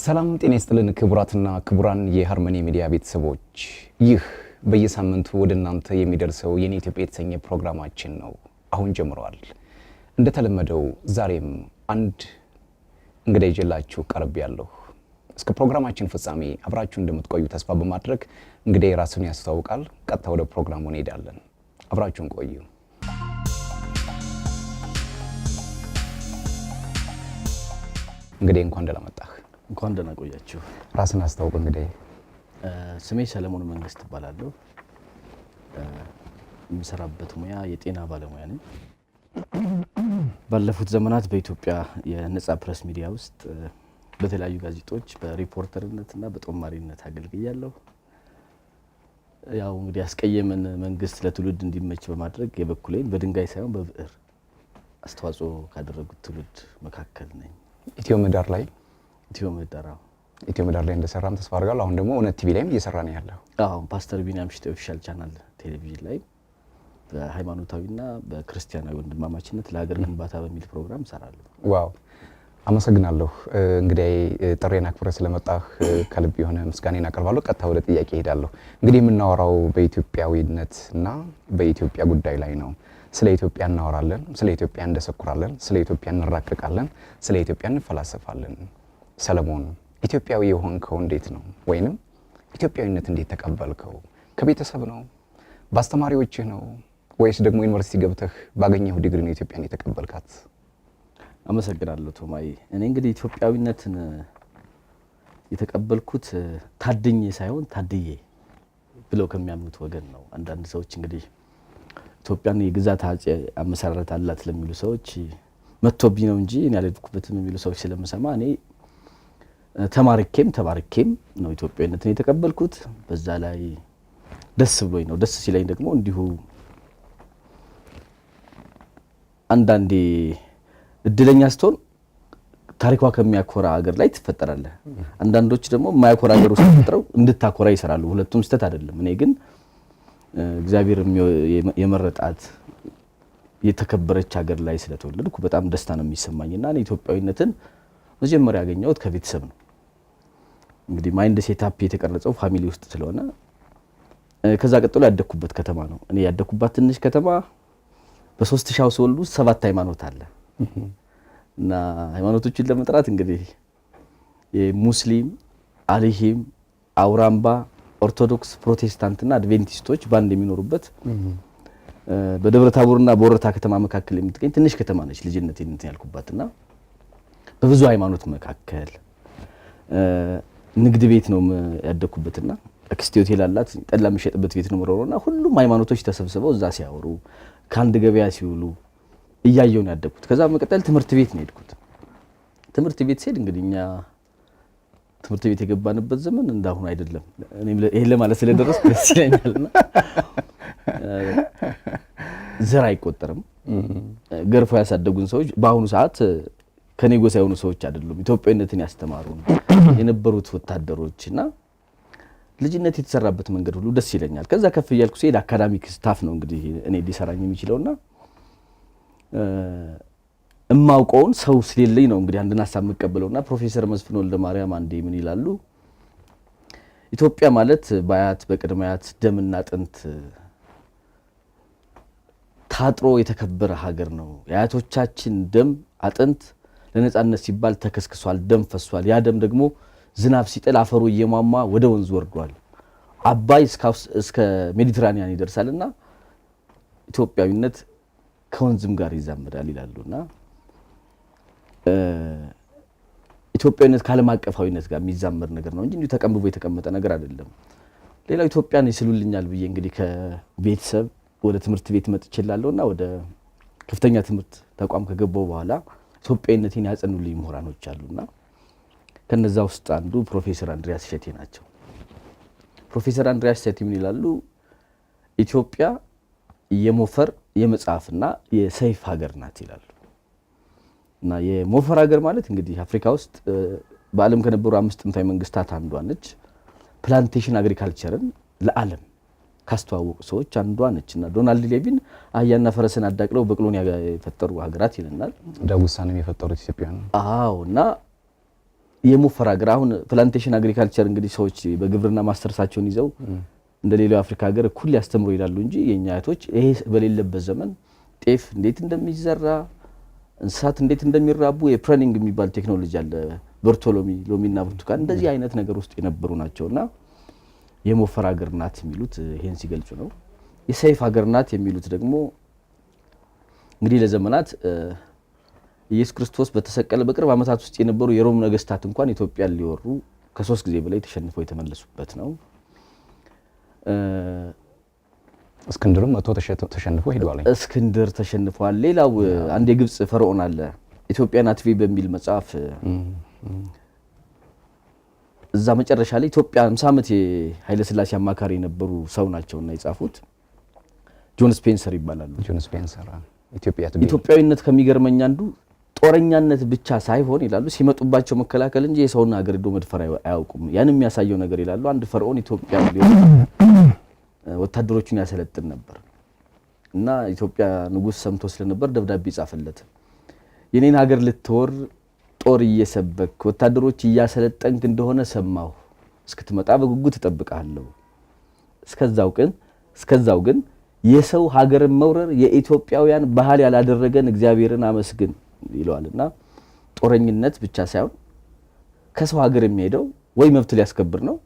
ሰላም ጤና ይስጥልን ክቡራትና ክቡራን የሃርመኒ ሚዲያ ቤተሰቦች፣ ይህ በየሳምንቱ ወደ እናንተ የሚደርሰው የኔ ኢትዮጵያ የተሰኘ ፕሮግራማችን ነው። አሁን ጀምረዋል። እንደተለመደው ዛሬም አንድ እንግዳ ይዤላችሁ ቀርቤያለሁ። እስከ ፕሮግራማችን ፍጻሜ አብራችሁ እንደምትቆዩ ተስፋ በማድረግ እንግዲህ ራሱን ያስተዋውቃል። ቀጥታ ወደ ፕሮግራሙ እንሄዳለን። አብራችሁን ቆዩ። እንግዲህ እንኳን ደህና መጣህ። እንኳን ደህና ቆያችሁ። ራስን አስተዋውቅ። እንግዲህ ስሜ ሰለሞን መንግስት እባላለሁ። የምሰራበት ሙያ የጤና ባለሙያ ነኝ። ባለፉት ዘመናት በኢትዮጵያ የነጻ ፕሬስ ሚዲያ ውስጥ በተለያዩ ጋዜጦች በሪፖርተርነትና በጦማሪነት አገልግያለሁ። ያው እንግዲህ ያስቀየመን መንግስት ለትውልድ እንዲመች በማድረግ የበኩሌን በድንጋይ ሳይሆን በብዕር አስተዋጽኦ ካደረጉት ትውልድ መካከል ነኝ። ኢትዮ ምህዳር ላይ ኢትዮ ምህዳር ኢትዮ ምህዳር ላይ እንደሰራም ተስፋ አድርጋለሁ። አሁን ደግሞ እውነት ቲቪ ላይም እየሰራ ነው ያለው። አዎ፣ ፓስተር ቢኒያም ሽቴ official channel ቴሌቪዥን ላይ በሃይማኖታዊና በክርስቲያናዊ ወንድማማችነት ለሀገር ግንባታ በሚል ፕሮግራም እሰራለሁ። Wow፣ አመሰግናለሁ። እንግዲህ ጥሪዬን አክብረህ ስለመጣህ ከልብ የሆነ ምስጋናዬን አቀርባለሁ። ቀጥታ ወደ ጥያቄ እሄዳለሁ። እንግዲህ የምናወራው በኢትዮጵያዊነትና በኢትዮጵያ ጉዳይ ላይ ነው። ስለ ኢትዮጵያ እናወራለን፣ ስለ ኢትዮጵያ እንደሰኩራለን፣ ስለ ኢትዮጵያ እንራቀቃለን፣ ስለ ኢትዮጵያ እንፈላሰፋለን። ሰለሞን፣ ኢትዮጵያዊ የሆንከው እንዴት ነው? ወይንም ኢትዮጵያዊነት እንዴት ተቀበልከው? ከቤተሰብ ነው? በአስተማሪዎችህ ነው? ወይስ ደግሞ ዩኒቨርሲቲ ገብተህ ባገኘኸው ዲግሪ ነው ኢትዮጵያን የተቀበልካት? አመሰግናለሁ ቶማይ። እኔ እንግዲህ ኢትዮጵያዊነትን የተቀበልኩት ታድኜ ሳይሆን ታድዬ ብለው ከሚያምኑት ወገን ነው። አንዳንድ ሰዎች እንግዲህ ኢትዮጵያን የግዛት አጼ አመሰራረት አላት ለሚሉ ሰዎች መጥቶብኝ ነው እንጂ እኔ አልሄድኩበትም የሚሉ ሰዎች ስለምሰማ እኔ ተማርኬም ተባርኬም ነው ኢትዮጵያዊነትን የተቀበልኩት። በዛ ላይ ደስ ብሎኝ ነው። ደስ ሲለኝ ደግሞ እንዲሁ አንዳንዴ እድለኛ ስትሆን ታሪኳ ከሚያኮራ ሀገር ላይ ትፈጠራለህ። አንዳንዶች ደግሞ የማያኮራ ሀገር ውስጥ ተፈጥረው እንድታኮራ ይሰራሉ። ሁለቱም ስህተት አይደለም። እኔ ግን እግዚአብሔር የመረጣት የተከበረች ሀገር ላይ ስለተወለድኩ በጣም ደስታ ነው የሚሰማኝና እኔ ኢትዮጵያዊነትን መጀመሪያ ያገኘሁት ከቤተሰብ ነው። እንግዲህ mind setup የተቀረጸው family ውስጥ ስለሆነ ከዛ ቀጥሎ ያደግኩበት ከተማ ነው። እኔ ያደግኩባት ትንሽ ከተማ በ3000 household ውስጥ 7 ሃይማኖት አለ እና ሃይማኖቶችን ለመጥራት እንግዲህ የሙስሊም፣ አልሂም፣ አውራምባ፣ ኦርቶዶክስ፣ ፕሮቴስታንትና አድቬንቲስቶች ባንድ የሚኖሩበት በደብረ ታቦርና በወረታ ከተማ መካከል የምትገኝ ትንሽ ከተማ ነች። ልጅነቴን እንትን ያልኩባትና በብዙ ሃይማኖት መካከል ንግድ ቤት ነው ያደግኩበትና አክስቴ ሆቴል አላት፣ ጠላ የሚሸጥበት ቤት ነው የምኖረውና ሁሉም ሃይማኖቶች ተሰብስበው እዛ ሲያወሩ ከአንድ ገበያ ሲውሉ እያየሁ ነው ያደግኩት። ከዛ በመቀጠል ትምህርት ቤት ነው የሄድኩት። ትምህርት ቤት ስሄድ እንግዲህ እኛ ትምህርት ቤት የገባንበት ዘመን እንዳሁኑ አይደለም። እኔም ይሄን ለማለት ስለደረስኩ ደስ ይለኛልና ዘር አይቆጠርም። ገርፎ ያሳደጉን ሰዎች በአሁኑ ሰዓት ከኔ ጎሳ የሆኑ ሰዎች አይደሉም። ኢትዮጵያዊነትን ያስተማሩ የነበሩት ወታደሮች እና ልጅነት የተሰራበት መንገድ ሁሉ ደስ ይለኛል። ከዛ ከፍ እያልኩ ስሄድ academic staff ነው እንግዲህ እኔ ሊሰራኝ የሚችለውና እማውቀውን ሰው ስለሌለኝ ነው እንግዲህ አንድን ሀሳብ የምቀበለውና ፕሮፌሰር መስፍን ወልደ ማርያም አንዴ ምን ይላሉ? ኢትዮጵያ ማለት በአያት በቅድመ አያት ደምና አጥንት ታጥሮ የተከበረ ሀገር ነው። የአያቶቻችን ደም አጥንት ለነጻነት ሲባል ተከስክሷል፣ ደም ፈሷል። ያ ደም ደግሞ ዝናብ ሲጥል አፈሩ እየሟሟ ወደ ወንዝ ወርዷል። አባይ እስከ ሜዲትራኒያን ይደርሳልና ኢትዮጵያዊነት ከወንዝም ጋር ይዛመዳል ይላሉና ኢትዮጵያዊነት ከዓለም አቀፋዊነት ጋር የሚዛመድ ነገር ነው እንጂ እንዲሁ ተቀንብቦ የተቀመጠ ነገር አይደለም። ሌላው ኢትዮጵያን ይስሉልኛል ብዬ እንግዲህ ከቤተሰብ ወደ ትምህርት ቤት መጥቼላለሁና ወደ ከፍተኛ ትምህርት ተቋም ከገባሁ በኋላ ኢትዮጵያዊነቴን ያጸኑልኝ ምሁራኖች አሉና ከነዛ ውስጥ አንዱ ፕሮፌሰር አንድሪያስ እሸቴ ናቸው። ፕሮፌሰር አንድሪያስ እሸቴ ምን ይላሉ? ኢትዮጵያ የሞፈር የመጽሐፍና የሰይፍ ሀገር ናት ይላሉ። እና የሞፈር ሀገር ማለት እንግዲህ አፍሪካ ውስጥ በዓለም ከነበሩ 5 ጥንታዊ መንግስታት አንዷ ነች። plantation agriculture ን ለዓለም ካስተዋወቁ ሰዎች አንዷ ነች። እና ዶናልድ ሌቪን አህያና ፈረስን አዳቅለው በቅሎን የፈጠሩ ሀገራት ይለናል። ዳጉሳንም የፈጠሩት ኢትዮጵያውያን። አዎ። እና የሞፈር ሀገር፣ አሁን plantation agriculture እንግዲህ ሰዎች በግብርና ማስተርሳቸውን ይዘው እንደ ሌላው የአፍሪካ ሀገር እኩል ሊያስተምሩ ይላሉ እንጂ የኛ አያቶች ይሄ በሌለበት ዘመን ጤፍ እንዴት እንደሚዘራ፣ እንስሳት እንዴት እንደሚራቡ፣ የ pruning የሚባል ቴክኖሎጂ አለ። በርቶሎሚ ሎሚና ብርቱካን እንደዚህ አይነት ነገር ውስጥ የነበሩ ናቸውና የሞፈር ሀገር ናት የሚሉት ይሄን ሲገልጹ ነው። የሰይፍ ሀገር ናት የሚሉት ደግሞ እንግዲህ ለዘመናት ኢየሱስ ክርስቶስ በተሰቀለ በቅርብ ዓመታት ውስጥ የነበሩ የሮም ነገስታት እንኳን ኢትዮጵያን ሊወሩ ከ3 ጊዜ በላይ ተሸንፈው የተመለሱበት ነው። እስክንድርም መጥቶ ተሸንፎ ሄዷል። እስክንድር ተሸንፏል። ሌላው አንድ የግብጽ ፈርዖን አለ፣ ኢትዮጵያን አትቤ በሚል መጽሐፍ እዛ መጨረሻ ላይ ኢትዮጵያ 50 ዓመት የኃይለ ሥላሴ አማካሪ የነበሩ ሰው ናቸውና የጻፉት ጆን ስፔንሰር ይባላሉ። ጆን ስፔንሰር ኢትዮጵያ ኢትዮጵያዊነት ከሚገርመኝ አንዱ ጦረኛነት ብቻ ሳይሆን ይላሉ፣ ሲመጡባቸው መከላከል እንጂ የሰውን ሀገር ሄዶ መድፈር አያውቁም። ያን የሚያሳየው ነገር ይላሉ፣ አንድ ፈርዖን ኢትዮጵያ ሊሆን ወታደሮቹን ያሰለጥን ነበር እና ኢትዮጵያ ንጉሥ ሰምቶ ስለነበር ደብዳቤ ጻፈለት። የኔን ሀገር ልትወር ጦር እየሰበክ ወታደሮች እያሰለጠንክ እንደሆነ ሰማሁ። እስክትመጣ በጉጉት እጠብቅሃለሁ። እስከዛው ግን የሰው ሀገርን መውረር የኢትዮጵያውያን ባህል ያላደረገን እግዚአብሔርን አመስግን ይለዋልና ጦረኝነት ብቻ ሳይሆን ከሰው ሀገር የሚሄደው ወይ መብት ሊያስከብር ነው፣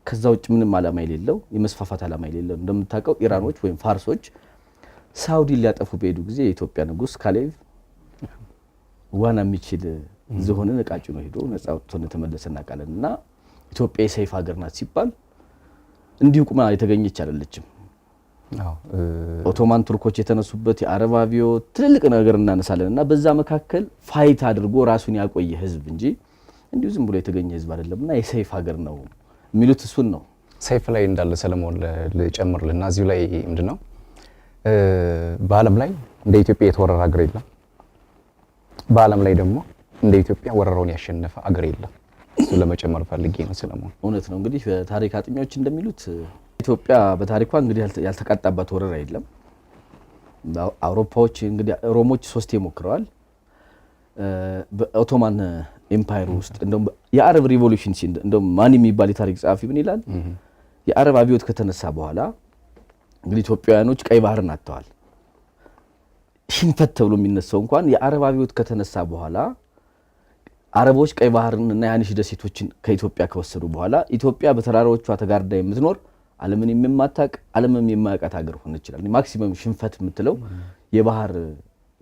ከዛ ውጭ ምንም ዓላማ የሌለው፣ የመስፋፋት ዓላማ የሌለው። እንደምታውቀው ኢራኖች ወይም ፋርሶች ሳውዲ ሊያጠፉ በሄዱ ጊዜ የኢትዮጵያ ንጉሥ ካሌብ ዋና የሚችል ዝሆንን እቃ ጭኖ ሄዶ ነጻ ወጥቶ እንደተመለሰ እናውቃለን። እና ኢትዮጵያ የሰይፍ ሀገር ናት ሲባል እንዲሁ ቁማ የተገኘች አይደለችም። ኦቶማን ቱርኮች የተነሱበት የአረብ አብዮት ትልልቅ ነገር እናነሳለን እና በዛ መካከል fight አድርጎ ራሱን ያቆየ ህዝብ እንጂ እንዲሁ ዝም ብሎ የተገኘ ህዝብ አይደለም። እና የሰይፍ ሀገር ነው የሚሉት እሱን ነው። ሰይፍ ላይ እንዳለ ሰለሞን ልጨምርልና እዚሁ ላይ ምንድነው፣ በዓለም ላይ እንደ ኢትዮጵያ የተወረረ ሀገር የለም። በዓለም ላይ ደግሞ እንደ ኢትዮጵያ ወረራውን ያሸነፈ አገር የለም። እሱ ለመጨመር ፈልጌ ነው ሰለሞን። እውነት ነው። እንግዲህ በታሪክ አጥኚዎች እንደሚሉት ኢትዮጵያ በታሪኳ እንግዲህ ያልተቃጣባት ወረራ የለም። አውሮፓዎች እንግዲህ ሮሞች 3 ሞክረዋል። በኦቶማን Empire ውስጥ እንደውም የአረብ revolution እንደውም ማን የሚባል የታሪክ ጸሐፊ ምን ይላል? የአረብ አብዮት ከተነሳ በኋላ እንግዲህ ኢትዮጵያውያኖች ቀይ ባህርን አጥተዋል። ሽንፈት ተብሎ የሚነሳው እንኳን የአረብ አብዮት ከተነሳ በኋላ አረቦች ቀይ ባህርን እና የሀኒሽ ደሴቶችን ከኢትዮጵያ ከወሰዱ በኋላ ኢትዮጵያ በተራራዎቿ ተጋርዳ የምትኖር ዓለምን የማታውቅ ዓለምም የማያውቃት ሀገር ሆነች ይችላል። maximum ሽንፈት የምትለው የባህር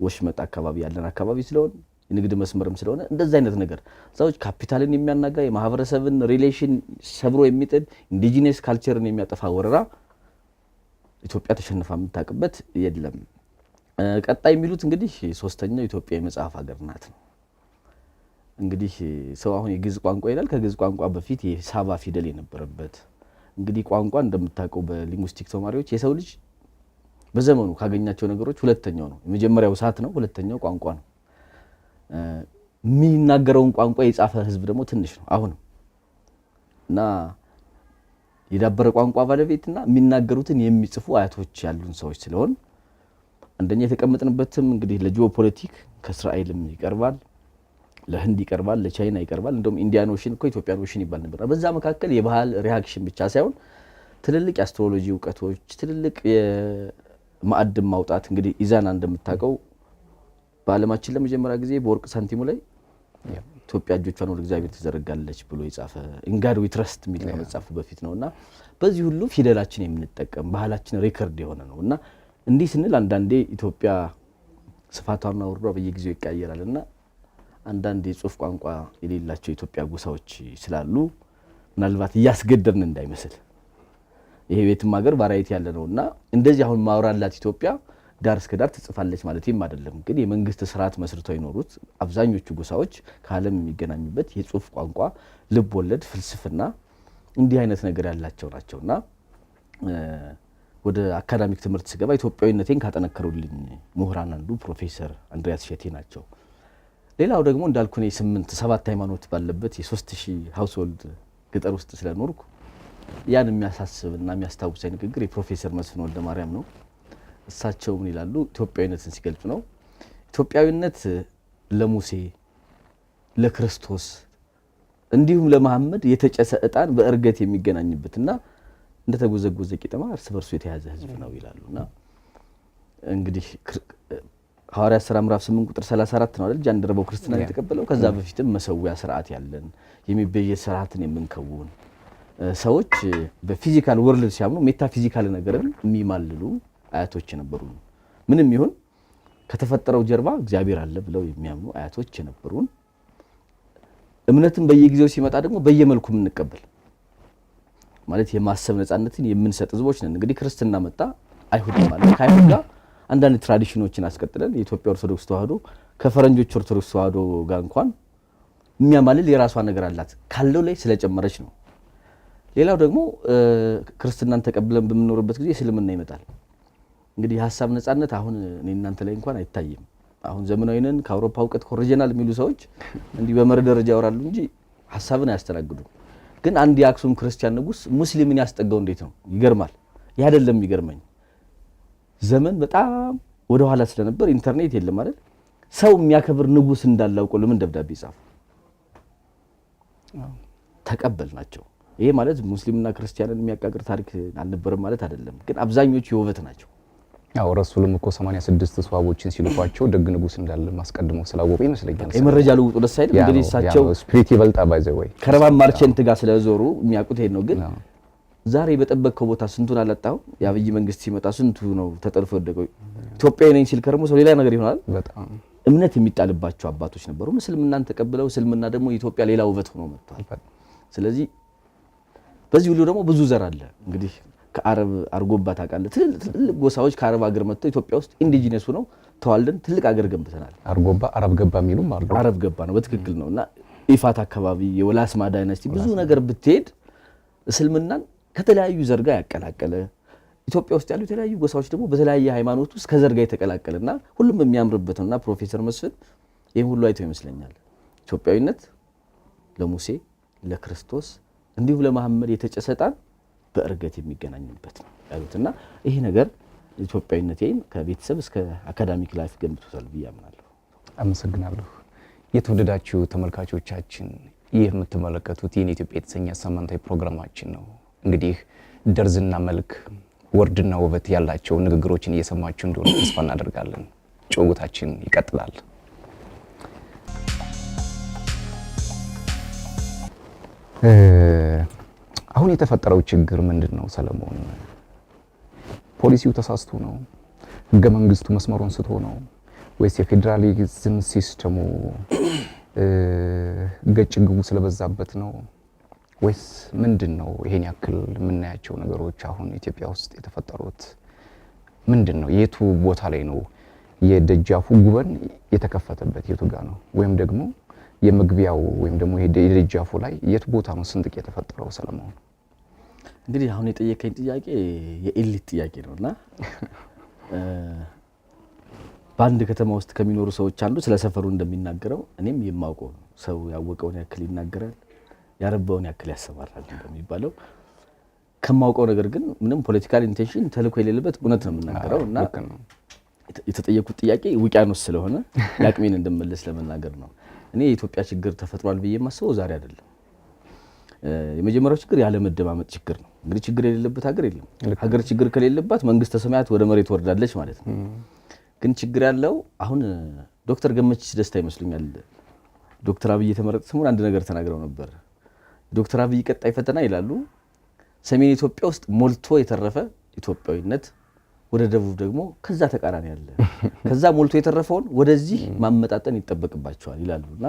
ወሽመጥ አካባቢ ያለን አካባቢ ስለሆነ የንግድ መስመርም ስለሆነ እንደዛ አይነት ነገር ሰዎች ካፒታልን የሚያናጋ፣ የማህበረሰብን relation ሰብሮ የሚጥል፣ indigenous culture ን የሚያጠፋ ወረራ ኢትዮጵያ ተሸንፋ የምታውቅበት የለም። ቀጣይ የሚሉት እንግዲህ ሶስተኛው ኢትዮጵያ የመጽሐፍ ሀገር ናት ነው። እንግዲህ ሰው አሁን የግዕዝ ቋንቋ ይላል። ከግዕዝ ቋንቋ በፊት የሳባ ፊደል የነበረበት፣ እንግዲህ ቋንቋ እንደምታውቀው በ linguistic ተማሪዎች የሰው ልጅ በዘመኑ ካገኛቸው ነገሮች ሁለተኛው ነው። የመጀመሪያው እሳት ነው፣ ሁለተኛው ቋንቋ ነው። የሚናገረውን ቋንቋ የጻፈ ህዝብ ደግሞ ትንሽ ነው አሁንም። እና የዳበረ ቋንቋ ባለቤትና የሚናገሩትን የሚጽፉ አያቶች ያሉን ሰዎች ስለሆን አንደኛ የተቀመጥንበትም እንግዲህ ለጂኦፖለቲክ ከእስራኤልም ይቀርባል፣ ለህንድ ይቀርባል፣ ለቻይና ይቀርባል። እንደውም Indian Ocean እኮ Ethiopian Ocean ይባል ነበር። በዛ መካከል የባህል reaction ብቻ ሳይሆን ትልልቅ የ astrology እውቀቶች፣ ትልልቅ የማዕድን ማውጣት፣ እንግዲህ ኢዛና እንደምታውቀው በዓለማችን ለመጀመሪያ ጊዜ በወርቅ ሳንቲሙ ላይ ኢትዮጵያ እጆቿን ወደ እግዚአብሔር ትዘረጋለች ብሎ የጻፈ "In God We Trust" የሚል ከመጻፉ በፊት ነውና በዚህ ሁሉ ፊደላችን የምንጠቀም ባህላችን record የሆነ ነው። እና እንዲህ ስንል አንዳንዴ ኢትዮጵያ ስፋቷና ወርዷ በየጊዜው ይቀያየራል እና አንዳንድ የጽሁፍ ቋንቋ የሌላቸው የኢትዮጵያ ጎሳዎች ስላሉ ምናልባት እያስገደርን እንዳይመስል። ይሄ ቤትም ሀገር variety ያለ ነው እና እንደዚህ አሁን ማውራላት ኢትዮጵያ ዳር እስከ ዳር ትጽፋለች ማለትም አይደለም። ግን የመንግስት ስርዓት መስርተው የኖሩት አብዛኞቹ ጎሳዎች ከዓለም የሚገናኙበት የጽሁፍ ቋንቋ፣ ልብ ወለድ፣ ፍልስፍና እንዲህ አይነት ነገር ያላቸው ናቸውና ወደ academic ትምህርት ስገባ ኢትዮጵያዊነቴን ካጠነከሩልኝ ምሁራን አንዱ ፕሮፌሰር አንድሪያስ ሸቴ ናቸው። ሌላው ደግሞ እንዳልኩ እኔ ስምንት ሰባት ሃይማኖት ባለበት የ3000 household ገጠር ውስጥ ስለኖርኩ ያን የሚያሳስብና የሚያስታውሰኝ ንግግር የፕሮፌሰር መስፍን ወልደ ማርያም ነው። እሳቸው ምን ይላሉ? ኢትዮጵያዊነትን ሲገልጹ ነው። ኢትዮጵያዊነት ለሙሴ፣ ለክርስቶስ፣ እንዲሁም ለመሐመድ የተጨሰ ዕጣን በእርገት የሚገናኝበትና እንደተጎዘጎዘ ቄጠማ እርስ በርሱ የተያዘ ህዝብ ነው ይላሉና እንግዲህ ሐዋርያት ሥራ ምዕራፍ 8 ቁጥር 34 ነው አይደል? ጃንደረባው ክርስትናን የተቀበለው። ከዛ በፊትም መሰዊያ ስርዓት ያለን የሚቤዠት ስርዓትን የምንከውን ሰዎች በ physical world ሲያምኑ metaphysical ነገርን የሚማልሉ አያቶች የነበሩ፣ ምንም ይሁን ከተፈጠረው ጀርባ እግዚአብሔር አለ ብለው የሚያምኑ አያቶች የነበሩን፣ እምነትን በየጊዜው ሲመጣ ደግሞ በየመልኩ የምንቀበል፣ ማለት የማሰብ ነጻነትን የምንሰጥ ህዝቦች ነን። እንግዲህ ክርስትና መጣ፣ አይሁድ ማለት ከአይሁድ ጋር አንዳንድ tradition ኦችን አስቀጥለን የኢትዮጵያ ኦርቶዶክስ ተዋህዶ ከፈረንጆች ኦርቶዶክስ ተዋህዶ ጋር እንኳን የሚያማልል የራሷ ነገር አላት፣ ካለው ላይ ስለጨመረች ነው። ሌላው ደግሞ ክርስትናን ተቀብለን በምንኖርበት ጊዜ እስልምና ይመጣል። እንግዲህ የሀሳብ ነጻነት አሁን እኔ እናንተ ላይ እንኳን አይታይም። አሁን ዘመናዊ ነን፣ ከአውሮፓ እውቀት ኮርጀናል የሚሉ ሰዎች እንዲህ በመርህ ደረጃ ያወራሉ እንጂ ሀሳብን አያስተናግዱም። ግን አንድ የአክሱም ክርስቲያን ንጉስ ሙስሊምን ያስጠጋው እንዴት ነው? ይገርማል። ይህ አይደለም የሚገርመኝ፣ ዘመን በጣም ወደ ኋላ ስለነበር ኢንተርኔት የለም አይደል? ሰው የሚያከብር ንጉስ እንዳለ አውቆ ለምን ደብዳቤ ጻፉ? ተቀበል ናቸው። ይሄ ማለት ሙስሊምና ክርስቲያንን የሚያቃቅር ታሪክ አልነበረም ማለት አይደለም። ግን አብዛኞቹ የውበት ናቸው። ያው ረሱልም እኮ 86 ሰሃቦችን ሲልኳቸው ደግ ንጉስ እንዳለ አስቀድመው ስላወቁ ይመስለኛል። የመረጃ ልውጡ ደስ አይልም። እንግዲህ እሳቸው spirit ይበልጣ by the way። Caravan merchant ጋር ስለዞሩ የሚያውቁት ይሄን ነው። ግን ዛሬ በጠበቅከው ቦታ ስንቱን አላጣው? የአብይ መንግስት ሲመጣ ስንቱ ነው ተጠልፎ ወደቀው? ኢትዮጵያዊ ነኝ ሲል ከርሞ ሰው ሌላ ነገር ይሆናል። በጣም እምነት የሚጣልባቸው አባቶች ነበሩ። እስልምናን ተቀብለው እስልምና ደግሞ የኢትዮጵያ ሌላ ውበት ሆኖ መጥቷል። ስለዚህ በዚህ ሁሉ ደግሞ ብዙ ዘር አለ። እንግዲህ ከአረብ አርጎባ ታውቃለህ። ትልልቅ ጎሳዎች ከአረብ ሀገር መጥተው ኢትዮጵያ ውስጥ indigenous ሆነው ተዋልደን ትልቅ ሀገር ገንብተናል። አርጎባ አረብ ገባ የሚሉም አሉ። አረብ ገባ ነው፣ በትክክል ነው። እና ኢፋት አካባቢ የወላስማ dynasty ብዙ ነገር ብትሄድ እስልምናን ከተለያዩ ዘር ጋር ያቀላቀለ፣ ኢትዮጵያ ውስጥ ያሉ የተለያዩ ጎሳዎች ደግሞ በተለያየ ሃይማኖት ውስጥ ከዘር ጋር የተቀላቀለና ሁሉም የሚያምርበት ነውና ፕሮፌሰር መስፍን ይህም ሁሉ አይተው ይመስለኛል። ኢትዮጵያዊነት ለሙሴ፣ ለክርስቶስ እንዲሁም ለመሐመድ የተጨሰ ዕጣን በእርገት የሚገናኝበት ነው ያሉትና ይሄ ነገር ኢትዮጵያዊነቴን ከቤተሰብ እስከ academic life ገንብቶታል ብዬ አምናለሁ። አመሰግናለሁ። የተወደዳችሁ ተመልካቾቻችን፣ ይህ የምትመለከቱት የኔ ኢትዮጵያ የተሰኘ ሳምንታዊ ፕሮግራማችን ነው። እንግዲህ ደርዝና መልክ፣ ወርድና ውበት ያላቸው ንግግሮችን እየሰማችሁ እንደሆነ ተስፋ እናደርጋለን። ጭውውታችን ይቀጥላል። አሁን የተፈጠረው ችግር ምንድን ነው ሰለሞን? ፖሊሲው ተሳስቶ ነው? ህገ መንግስቱ መስመሩን ስቶ ነው? ወይስ የፌዴራሊዝም system ኡ ገጭ ግቡ ስለበዛበት ነው? ወይስ ምንድን ነው? ይሄን ያክል የምናያቸው ነገሮች አሁን ኢትዮጵያ ውስጥ የተፈጠሩት ምንድን ነው? የቱ ቦታ ላይ ነው የደጃፉ ጉበን የተከፈተበት? የቱ ጋ ነው? ወይም ደግሞ የመግቢያው ወይም ደግሞ የደጃፉ ላይ የቱ ቦታ ነው ስንጥቅ የተፈጠረው ሰለሞን? እንግዲህ አሁን የጠየቀኝ ጥያቄ የ elite ጥያቄ ነውና በአንድ ከተማ ውስጥ ከሚኖሩ ሰዎች አንዱ ስለ ሰፈሩ እንደሚናገረው እኔም የማውቀው ነው። ሰው ያወቀውን ያክል ይናገራል፣ ያረባውን ያክል ያሰማራል እንደሚባለው ከማውቀው ነገር ግን ምንም political intention ተልእኮ የሌለበት እውነት ነው የምናገረው እና የተጠየኩት ጥያቄ ውቅያኖስ ስለሆነ የአቅሜን እንደመለስ ለመናገር ነው። እኔ የኢትዮጵያ ችግር ተፈጥሯል ብዬ የማስበው ዛሬ አይደለም። የመጀመሪያው ችግር ያለመደማመጥ ችግር ነው። እንግዲህ ችግር የሌለበት ሀገር የለም። ሀገር ችግር ከሌለባት መንግስተ ሰማያት ወደ መሬት ወርዳለች ማለት ነው። ግን ችግር ያለው አሁን ዶክተር ገመችስ ደስታ ይመስሉኛል ዶክተር አብይ የተመረጠ ሰሞን አንድ ነገር ተናግረው ነበር። ዶክተር አብይ ቀጣይ ፈተና ይላሉ፣ ሰሜን ኢትዮጵያ ውስጥ ሞልቶ የተረፈ ኢትዮጵያዊነት፣ ወደ ደቡብ ደግሞ ከዛ ተቃራኒ ያለ፣ ከዛ ሞልቶ የተረፈውን ወደዚህ ማመጣጠን ይጠበቅባቸዋል ይላሉ። እና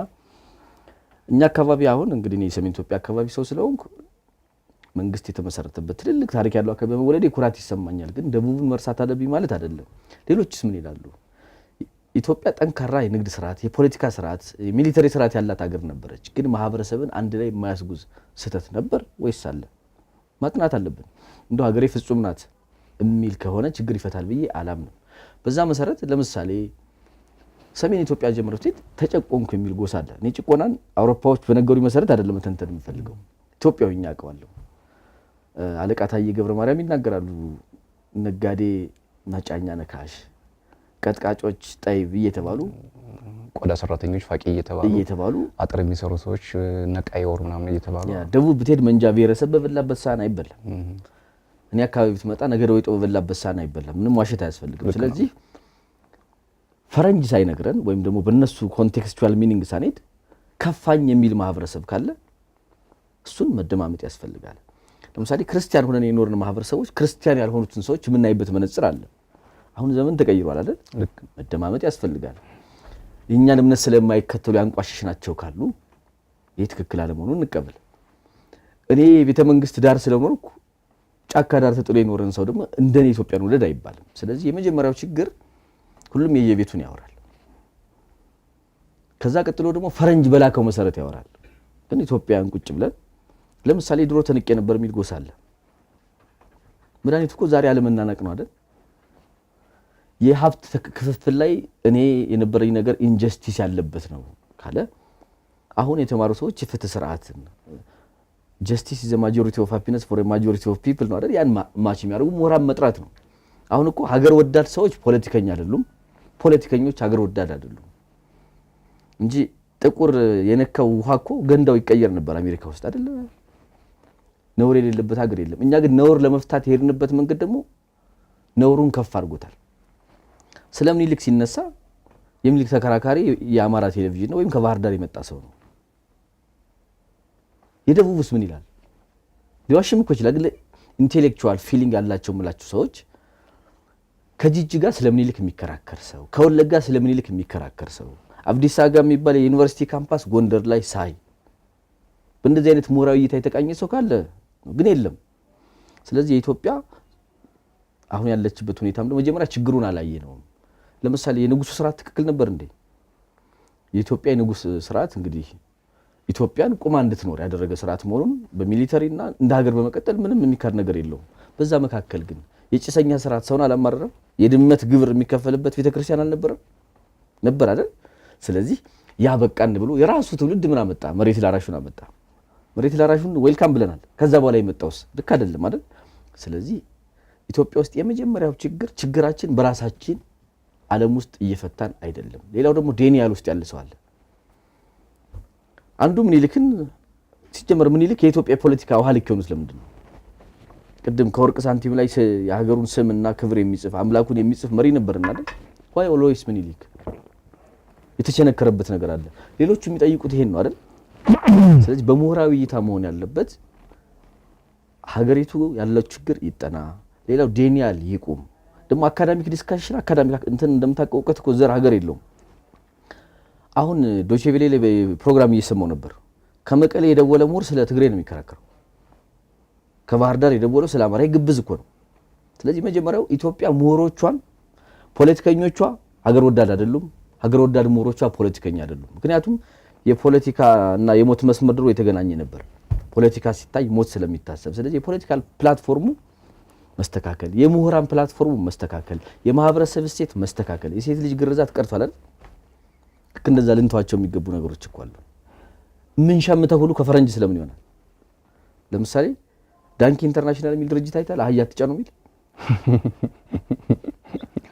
እኛ አካባቢ አሁን እንግዲህ እኔ የሰሜን ኢትዮጵያ አካባቢ ሰው ስለሆንኩ መንግስት የተመሰረተበት ትልልቅ ታሪክ ያለው አካባቢ በመወለዴ ኩራት ይሰማኛል። ግን ደቡብን መርሳት አለብኝ ማለት አይደለም። ሌሎችስ ምን ይላሉ? ኢትዮጵያ ጠንካራ የንግድ ስርዓት፣ የፖለቲካ ስርዓት፣ የ military ስርዓት ያላት ሀገር ነበረች። ግን ማህበረሰብን አንድ ላይ የማያስጉዝ ስህተት ነበር ወይስ አለ? ማጥናት አለብን። እንደው ሀገሬ ፍጹም ናት የሚል ከሆነ ችግር ይፈታል ብዬ አላምንም። በዛ መሰረት ለምሳሌ ሰሜን ኢትዮጵያ ጀምሮ ስትሄድ ተጨቆንኩ የሚል ጎሳ አለ። እኔ ጭቆናን አውሮፓዎች በነገሩኝ መሰረት አይደለም መተንተን የምፈልገው፣ ኢትዮጵያዊ አውቀዋለሁ። አለቃ ታዬ ገብረ ማርያም ይናገራሉ። ነጋዴ መጫኛ ነካሽ፣ ቀጥቃጮች ጠይብ እየተባሉ፣ ቆዳ ሰራተኞች ፋቂ እየተባሉ፣ እየተባሉ፣ አጥር የሚሰሩ ሰዎች ነቃይ ወር ምናምን እየተባሉ። Yeah፣ ደቡብ ብትሄድ መንጃ ብሔረሰብ በበላበት ሳህን አይበላም። እኔ አካባቢ ብትመጣ ነገደ ወይጦ በበላበት ሳህን አይበላም። ምንም ዋሸት አያስፈልግም። ስለዚህ ፈረንጅ ሳይነግረን ወይም ደግሞ በእነሱ contextual meaning ሳንሄድ ከፋኝ የሚል ማህበረሰብ ካለ እሱን መደማመጥ ያስፈልጋል። ለምሳሌ ክርስቲያን ሆነን የኖርን ማህበረሰቦች ክርስቲያን ያልሆኑትን ሰዎች የምናይበት መነጽር አለ። አሁን ዘመን ተቀይሯል አይደል? መደማመጥ ያስፈልጋል። የእኛን እምነት ስለማይከተሉ ያንቋሸሽናቸው ካሉ ይህ ትክክል አለመሆኑን እንቀበል። እኔ ቤተ መንግስት ዳር ስለኖርኩ ጫካ ዳር ተጥሎ የኖረን ሰው ደግሞ እንደኔ ኢትዮጵያን ውደድ አይባልም። ስለዚህ የመጀመሪያው ችግር ሁሉም የየቤቱን ያወራል። ከዛ ቀጥሎ ደግሞ ፈረንጅ በላከው መሰረት ያወራል። ግን ኢትዮጵያን ቁጭ ብለን ለምሳሌ ድሮ ተንቄ ነበር የሚል ጎሳ አለ። መድኃኒቱ እኮ ዛሬ አለመናናቅ ነው አይደል? የሀብት ክፍፍል ላይ እኔ የነበረኝ ነገር injustice ያለበት ነው ካለ አሁን የተማሩ ሰዎች የፍትህ ስርዓትን justice the majority of happiness for majority of people ነው አይደል? ያን match የሚያደርጉ ምሁራን መጥራት ነው። አሁን እኮ ሀገር ወዳድ ሰዎች ፖለቲከኛ አይደሉም፣ ፖለቲከኞች ሀገር ወዳድ አይደሉም እንጂ ጥቁር የነካው ውሃ እኮ ገንዳው ይቀየር ነበር አሜሪካ ውስጥ አይደለ? ነውር የሌለበት ሀገር የለም። እኛ ግን ነውር ለመፍታት የሄድንበት መንገድ ደግሞ ነውሩን ከፍ አድርጎታል። ስለ ምኒልክ ሲነሳ የምኒልክ ተከራካሪ የአማራ ቴሌቪዥን ነው ወይም ከባህር ዳር የመጣ ሰው ነው። የደቡብስ ምን ይላል? ሊዋሽም እኮ ይችላል። ግን intellectual feeling ያላቸው የምላቸው ሰዎች ከጅጅጋ ስለ ምኒልክ የሚከራከር ሰው፣ ከወለጋ ስለ ምኒልክ የሚከራከር ሰው፣ አብዲሳ አጋ የሚባል የዩኒቨርሲቲ ካምፓስ ጎንደር ላይ ሳይ በእንደዚህ አይነት ምሁራዊ እይታ የተቃኘ ሰው ካለ ግን የለም። ስለዚህ የኢትዮጵያ አሁን ያለችበት ሁኔታም ደግሞ መጀመሪያ ችግሩን አላየነውም። ለምሳሌ የንጉሱ ስርዓት ትክክል ነበር እንዴ? የኢትዮጵያ የንጉስ ስርዓት እንግዲህ ኢትዮጵያን ቁማ እንድትኖር ያደረገ ስርዓት መሆኑን በ military ና እንደ ሀገር በመቀጠል ምንም የሚካድ ነገር የለውም። በዛ መካከል ግን የጭሰኛ ስርዓት ሰውን አላማረረም? የድመት ግብር የሚከፈልበት ቤተክርስቲያን አልነበረም? ነበር አይደል? ስለዚህ ያ በቃን ብሎ የራሱ ትውልድ ምን አመጣ? መሬት ላራሹን አመጣ። መሬት ላራሹን welcome ብለናል። ከዛ በኋላ የመጣውስ ልክ አይደለም አይደል? ስለዚህ ኢትዮጵያ ውስጥ የመጀመሪያው ችግር ችግራችን በራሳችን ዓለም ውስጥ እየፈታን አይደለም። ሌላው ደግሞ denial ውስጥ ያለ ሰው አለ። አንዱ ምኒልክን ሲጀመር ምኒልክ የኢትዮጵያ ፖለቲካ ውሃ ልክ የሆኑት ለምንድን ነው? ቅድም ከወርቅ ሳንቲም ላይ የሀገሩን ስምና ክብር የሚጽፍ፣ አምላኩን የሚጽፍ መሪ ነበርና አይደል? Why always ምኒልክ? የተቸነከረበት ነገር አለ። ሌሎቹ የሚጠይቁት ይሄን ነው አይደል? ስለዚህ በምሁራዊ እይታ መሆን ያለበት ሀገሪቱ ያለው ችግር ይጠና። ሌላው denial ይቁም። ደግሞ academic discussion፣ academic እንትን እንደምታውቀው እውቀት እኮ ዘር ሀገር የለውም። አሁን ዶቼ ቬለ ላይ ፕሮግራም እየሰማው ነበር። ከመቀሌ የደወለ ምሁር ስለ ትግሬ ነው የሚከራከረው። ከባህር ዳር የደወለው ስለ አማራ። ግብዝ እኮ ነው። ስለዚህ መጀመሪያው ኢትዮጵያ ምሁሮቿን ፖለቲከኞቿ ሀገር ወዳድ አይደሉም። ሀገር ወዳድ ምሁሮቿ ፖለቲከኛ አይደሉም። ምክንያቱም የፖለቲካ እና የሞት መስመር ድሮ የተገናኘ ነበር። ፖለቲካ ሲታይ ሞት ስለሚታሰብ፣ ስለዚህ የ political platform ኡ መስተካከል፣ የምሁራን platform ኡ መስተካከል፣ የማህበረሰብ እሴት መስተካከል። የሴት ልጅ ግርዛት ቀርቷል አይደል? ልክ እንደዛ ልንተዋቸው የሚገቡ ነገሮች እኮ አሉ። የምንሸምተው ሁሉ ከፈረንጅ ስለምን ይሆናል? ለምሳሌ Donkey International የሚል ድርጅት አይተሃል? አህያ አትጫኑ የሚል።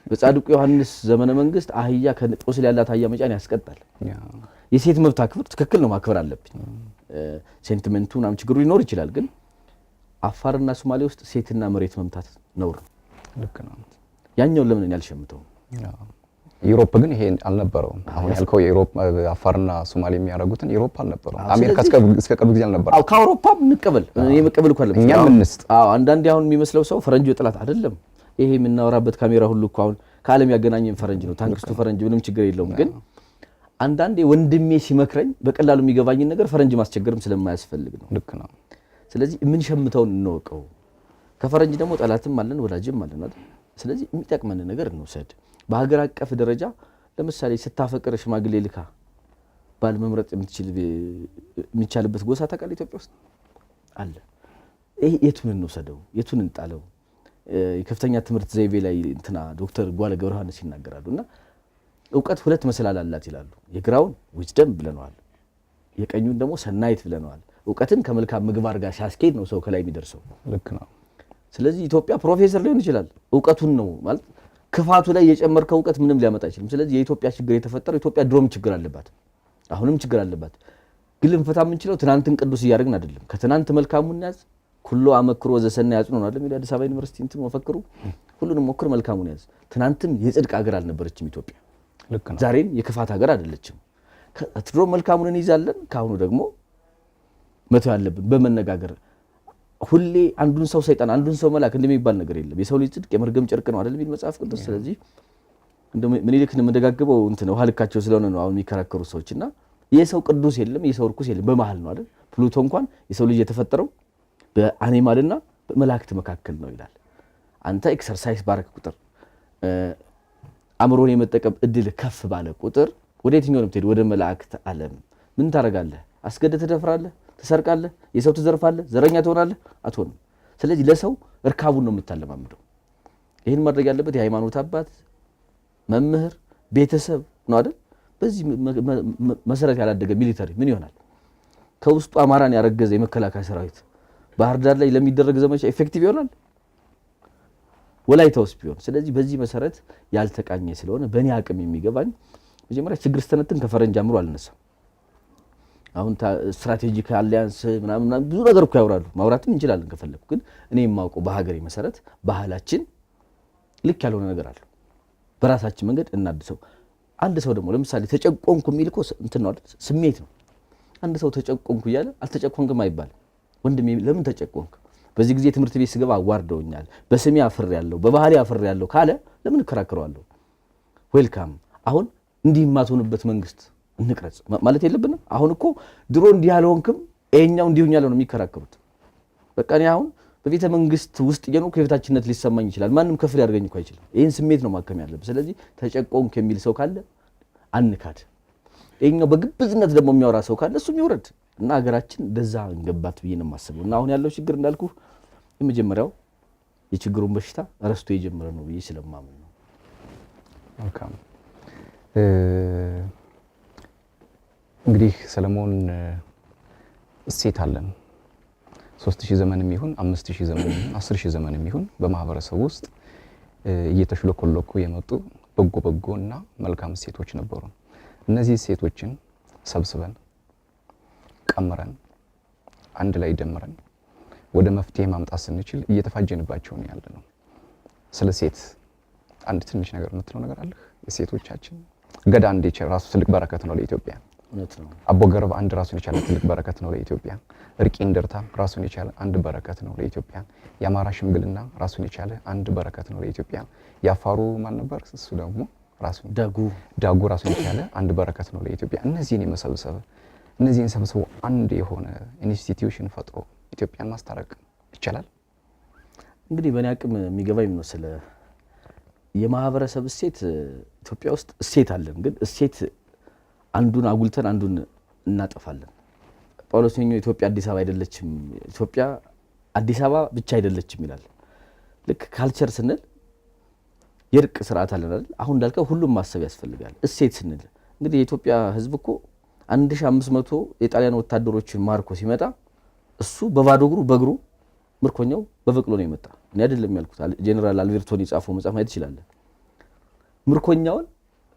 በጻድቁ ዮሐንስ ዘመነ መንግስት አህያ ቁስል ያላት አህያ መጫን ያስቀጣል። የሴት መብት አክብር፣ ትክክል ነው፣ ማክበር አለብኝ። Sentiment ኡ ምናምን ችግሩ ሊኖር ይችላል፣ ግን አፋርና ሶማሌ ውስጥ ሴትና መሬት መምታት ነውር ነው። ልክ ነው። ያኛውን ለምን ያልሸምተው? Europe ግን ይሄ አልነበረውም። አሁን ያልከው የ Europe አፋርና ሶማሌ የሚያደርጉትን Europe አልነበረውም። አሜሪካ እስከ ቅርብ ጊዜ አልነበረም። አዎ፣ ከአውሮፓም እንቀበል፣ እኔ መቀበል እኮ አለብኝ። እኛም እንስጥ። አዎ፣ አንዳንዴ አሁን የሚመስለው ሰው ፈረንጁ የጠላት አይደለም። ይሄ የምናወራበት ካሜራ ሁሉ እኮ አሁን ከዓለም ያገናኘን ፈረንጅ ነው። Thanks to ፈረንጅ ምንም ችግር የለውም። ግን አንዳንዴ ወንድሜ ሲመክረኝ በቀላሉ የሚገባኝን ነገር ፈረንጅ ማስቸገርም ስለማያስፈልግ ነው። ልክ ነው። ስለዚህ የምንሸምተውን እንወቀው። ከፈረንጅ ደግሞ ጠላትም አለን ወዳጅም አለን አይደል? ስለዚህ የሚጠቅመን ነገር እንውሰድ። በሀገር አቀፍ ደረጃ ለምሳሌ ስታፈቅር ሽማግሌ ልካ ባል መምረጥ የምትችል የሚቻልበት ጎሳ ታውቃለህ? ኢትዮጵያ ውስጥ አለ። ይሄ የቱን እንውሰደው? የቱን እንጣለው? የከፍተኛ ትምህርት ዘይቤ ላይ እንትና ዶክተር ጓለ ገብረሃንስ ይናገራሉ እና እውቀት ሁለት መሰላል አላት ይላሉ። የግራውን wisdom ብለነዋል፣ የቀኙን ደግሞ ሰናይት ብለነዋል። እውቀትን ከመልካም ምግባር ጋር ሲያስኬድ ነው ሰው ከላይ የሚደርሰው። ልክ ነው። ስለዚህ ኢትዮጵያ ፕሮፌሰር ሊሆን ይችላል፣ እውቀቱን ነው ማለት ክፋቱ ላይ የጨመርከው እውቀት ምንም ሊያመጣ አይችልም። ስለዚህ የኢትዮጵያ ችግር የተፈጠረው ኢትዮጵያ ድሮም ችግር አለባት፣ አሁንም ችግር አለባት። ግን ልንፈታ የምንችለው ትናንትን ቅዱስ እያደረግን አይደለም። ከትናንት መልካሙን ያዝ። ኩሎ አመክሮ ዘሰናይ ያጽኖ ነው አይደል? አዲስ አበባ ዩኒቨርሲቲ እንትን መፈክሩ ሁሉንም ሞክር መልካሙን ያዝ። ትናንትም የጽድቅ ሀገር አልነበረችም ኢትዮጵያ። ልክ ነው። ዛሬም የክፋት ሀገር አይደለችም። ድሮ መልካሙን እንይዛለን፣ ከአሁኑ ደግሞ መተው ያለብን በመነጋገር። ሁሌ አንዱን ሰው ሰይጣን አንዱን ሰው መልአክ እንደሚባል ነገር የለም። የሰው ልጅ ጽድቅ የመርገም ጨርቅ ነው አይደል የሚል መጽሐፍ ቅዱስ። ስለዚህ እንደው ምኒልክን የምደጋግበው እንትን ውሃ ልካቸው ስለሆነ ነው አሁን የሚከራከሩ ሰዎች። እና የሰው ቅዱስ የለም፣ የሰው ርኩስ የለም፣ በመሀል ነው አይደል? ፕሉቶ እንኳን የሰው ልጅ የተፈጠረው በ animal ና በመላእክት መካከል ነው ይላል። አንተ exercise ባረክ ቁጥር፣ አእምሮን የመጠቀም እድል ከፍ ባለ ቁጥር ወደ የትኛው ነው የምትሄድ? ወደ መላእክት ዓለም። ምን ታደርጋለህ? አስገድደህ ትደፍራለህ፣ ትሰርቃለህ፣ የሰው ትዘርፋለህ፣ ዘረኛ ትሆናለህ? አትሆንም። ስለዚህ ለሰው እርካቡን ነው የምታለማምደው። ይህን ማድረግ ያለበት የሃይማኖት አባት፣ መምህር፣ ቤተሰብ ነው አይደል? በዚህ መሰረት ያላደገ military ምን ይሆናል? ከውስጡ አማራን ያረገዘ የመከላከያ ሰራዊት ባህር ዳር ላይ ለሚደረግ ዘመቻ effective ይሆናል? ወላይታ ውስጥ ቢሆን። ስለዚህ በዚህ መሰረት ያልተቃኘ ስለሆነ በእኔ አቅም የሚገባኝ መጀመሪያ ችግር ስተነትን ከፈረንጅ አምሮ አልነሳም። አሁን strategic alliance ምናምን ምናምን ብዙ ነገር እኮ ያወራሉ። ማውራትም እንችላለን ከፈለኩ። ግን እኔ የማውቀው በሀገሬ መሰረት ባህላችን ልክ ያልሆነ ነገር አለው። በራሳችን መንገድ እናድሰው። አንድ ሰው ደግሞ ለምሳሌ ተጨቆንኩ የሚል እኮ እንትን ነው አይደል? ስሜት ነው። አንድ ሰው ተጨቆንኩ እያለ አልተጨቆንክም አይባልም። ወንድሜ ለምን ተጨቆንክ? በዚህ ጊዜ ትምህርት ቤት ስገባ አዋርደውኛል፣ በስሜ አፍሬያለሁ፣ በባህሌ አፍሬያለሁ ካለ ለምን እከራከረዋለሁ? Welcome። አሁን እንዲህ የማትሆንበት መንግስት እንቅረጽ ማለት የለብንም። አሁን እኮ ድሮ እንዲህ ያልሆንክም ይሄኛው እንዲህ ሆኛለሁ ነው የሚከራከሩት። በቃ እኔ አሁን በቤተ መንግስት ውስጥ እየኖርኩ የበታችነት ሊሰማኝ ይችላል። ማንም ከፍ ሊያደርገኝ እኮ አይችልም። ይህን ስሜት ነው ማከም ያለብን። ስለዚህ ተጨቆንክ የሚል ሰው ካለ አንካድ። ይሄኛው በግብዝነት ደግሞ የሚያወራ ሰው ካለ እሱም ይውረድ እና ሀገራችን እንደዛ እንገባት ብዬ ነው የማስበው። እና አሁን ያለው ችግር እንዳልኩ የመጀመሪያው የችግሩን በሽታ ረስቶ የጀመረ ነው ብዬ ስለማምን ነው። መልካም። እንግዲህ ሰለሞን፣ እሴት አለን። 3000 ዘመንም ይሁን፣ 5000 ዘመንም ይሁን፣ 10,000 ዘመንም ይሁን በማህበረሰቡ ውስጥ እየተሽለኮለኩ የመጡ በጎ በጎ እና መልካም እሴቶች ነበሩ። እነዚህ እሴቶችን ሰብስበን፣ ቀምረን፣ አንድ ላይ ደምረን ወደ መፍትሄ ማምጣት ስንችል እየተፋጀንባቸው ነው ያለ ነው። ስለ ሴት አንድ ትንሽ ነገር የምትለው ነገር አለህ? የሴቶቻችን ገዳ አንድ ራሱ ትልቅ በረከት ነው ለኢትዮጵያ። እውነት ነው። አቦ ገረብ አንድ ራሱን የቻለ ትልቅ በረከት ነው ለኢትዮጵያ። እርቂ እንደርታ ራሱን የቻለ አንድ በረከት ነው ለኢትዮጵያ። የአማራ ሽምግልና ራሱን የቻለ አንድ በረከት ነው ለኢትዮጵያ። የአፋሩ ማን ነበር? እሱ ደግሞ ራሱን ዳጉ። ዳጉ ራሱን የቻለ አንድ በረከት ነው ለኢትዮጵያ። እነዚህን የመሰብሰብ፣ እነዚህን ሰብስቦ አንድ የሆነ institution ፈጥሮ ኢትዮጵያን ማስታረቅ ይቻላል። እንግዲህ በእኔ አቅም የሚገባኝ ምን መሰለህ፣ የማህበረሰብ እሴት፣ ኢትዮጵያ ውስጥ እሴት አለን፣ ግን እሴት አንዱን አጉልተን አንዱን እናጠፋለን። ጳውሎስ ኞኞ ኢትዮጵያ አዲስ አበባ አይደለችም፣ ኢትዮጵያ አዲስ አበባ ብቻ አይደለችም ይላል። ልክ culture ስንል የእርቅ ስርዓት አለን አይደል? አሁን እንዳልከው ሁሉም ማሰብ ያስፈልጋል። እሴት ስንል እንግዲህ የኢትዮጵያ ሕዝብ እኮ 1500 የጣሊያን ወታደሮችን ማርኮ ሲመጣ እሱ በባዶ እግሩ በእግሩ፣ ምርኮኛው በበቅሎ ነው የመጣ። እኔ አይደለም ያልኩት፣ ጄኔራል አልቤርቶኒ የጻፈው መጽሐፍ ማየት ትችላለህ። ምርኮኛውን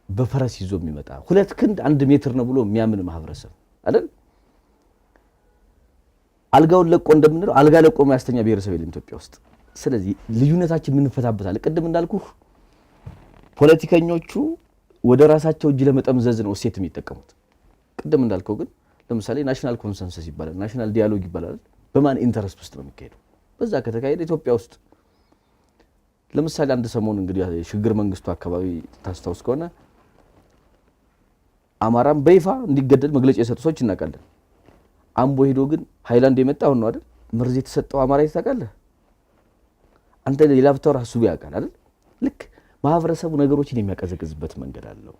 በፈረስ ይዞ የሚመጣ፣ 2 ክንድ 1 ሜትር ነው ብሎ የሚያምን ማህበረሰብ አይደል? አልጋውን ለቆ እንደምንለው አልጋ ለቆ የማያስተኛ ብሔረሰብ የለም ኢትዮጵያ ውስጥ። ስለዚህ ልዩነታችን የምንፈታበታል። ቅድም እንዳልኩህ ፖለቲከኞቹ ወደ ራሳቸው እጅ ለመጠምዘዝ ነው እሴት የሚጠቀሙት። ቅድም እንዳልከው ግን ለምሳሌ national consensus ይባላል፣ national dialogue ይባላል። በማን interest ውስጥ ነው የሚካሄደው? በዛ ከተካሄደ ኢትዮጵያ ውስጥ ለምሳሌ አንድ ሰሞን እንግዲህ የሽግግር መንግስቱ አካባቢ ታስታውስ ከሆነ አማራም በይፋ እንዲገደል መግለጫ የሰጡ ሰዎች እናውቃለን። አምቦ ሄዶ ግን ሃይላንድ የመጣ አሁን ነው አይደል? መርዝ የተሰጠው አማራ የት ታውቃለህ? አንተ ሌላ ብታወራ እሱ ያውቃል አይደል? ልክ ማህበረሰቡ ነገሮችን የሚያቀዘቅዝበት መንገድ አለው።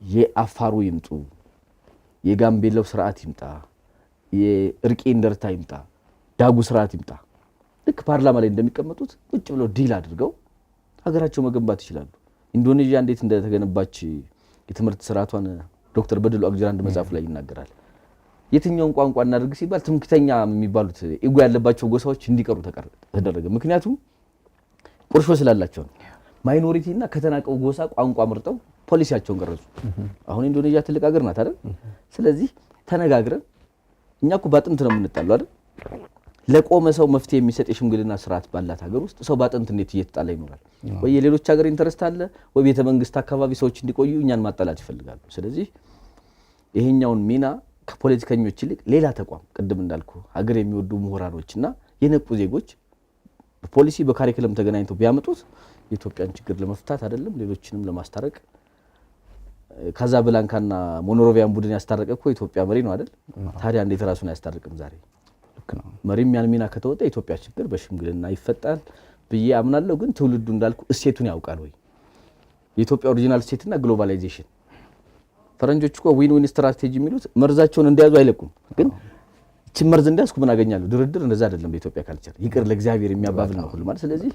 የአፋሩ ይምጡ፣ የጋምቤላው ስርዓት ይምጣ፣ የእርቄ እንደርታ ይምጣ፣ ዳጉ ስርዓት ይምጣ። ልክ ፓርላማ ላይ እንደሚቀመጡት ቁጭ ብለው deal አድርገው ሀገራቸው መገንባት ይችላሉ። ኢንዶኔዥያ እንዴት እንደተገነባች የትምህርት ስርዓቷን ዶክተር በድሉ አቅጅራ አንድ መጽሐፍ ላይ ይናገራል። የትኛውን ቋንቋ እናድርግ ሲባል ትምክተኛ የሚባሉት ego ያለባቸው ጎሳዎች እንዲቀሩ ተደረገ። ምክንያቱም ቁርሾ ስላላቸው ነው። Minority እና ከተናቀው ጎሳ ቋንቋ መርጠው ፖሊሲያቸውን ቀረጹ። አሁን ኢንዶኔዥያ ትልቅ ሀገር ናት አይደል? ስለዚህ ተነጋግረን፣ እኛ እኮ ባጥንት ነው የምንጣለው አይደል? ለቆመ ሰው መፍትሄ የሚሰጥ የሽምግልና ስርዓት ባላት ሀገር ውስጥ ሰው ባጥንት እንዴት እየተጣላ ይኖራል? ወይ የሌሎች ሀገር interest አለ፣ ወይ ቤተ መንግስት አካባቢ ሰዎች እንዲቆዩ እኛን ማጣላት ይፈልጋሉ። ስለዚህ ይሄኛውን ሚና ከፖለቲከኞች ይልቅ ሌላ ተቋም፣ ቅድም እንዳልኩ ሀገር የሚወዱ ምሁራኖችና የነቁ ዜጎች በፖሊሲ በ curriculum ተገናኝተው ቢያመጡት የኢትዮጵያን ችግር ለመፍታት አይደለም ሌሎችንም ለማስታረቅ፣ ካዛብላንካና ሞኖሮቪያን ቡድን ያስታረቀ እኮ የኢትዮጵያ መሪ ነው አይደል? ታዲያ እንዴት ራሱን አያስታርቅም ዛሬ? መሪም ያን ሚና ከተወጣ የኢትዮጵያ ችግር በሽምግልና ይፈታል ብዬ አምናለሁ። ግን ትውልዱ እንዳልኩ እሴቱን ያውቃል ወይ? የኢትዮጵያ original እሴትና globalization፣ ፈረንጆች እኮ win win strategy የሚሉት መርዛቸውን እንደያዙ አይለቁም። ግን እችን መርዝ እንደያዝኩ ምን አገኛለሁ? ድርድር እንደዛ አይደለም። በኢትዮጵያ culture ይቅር ለእግዚአብሔር የሚያባብል ነው ሁሉ ማለት። ስለዚህ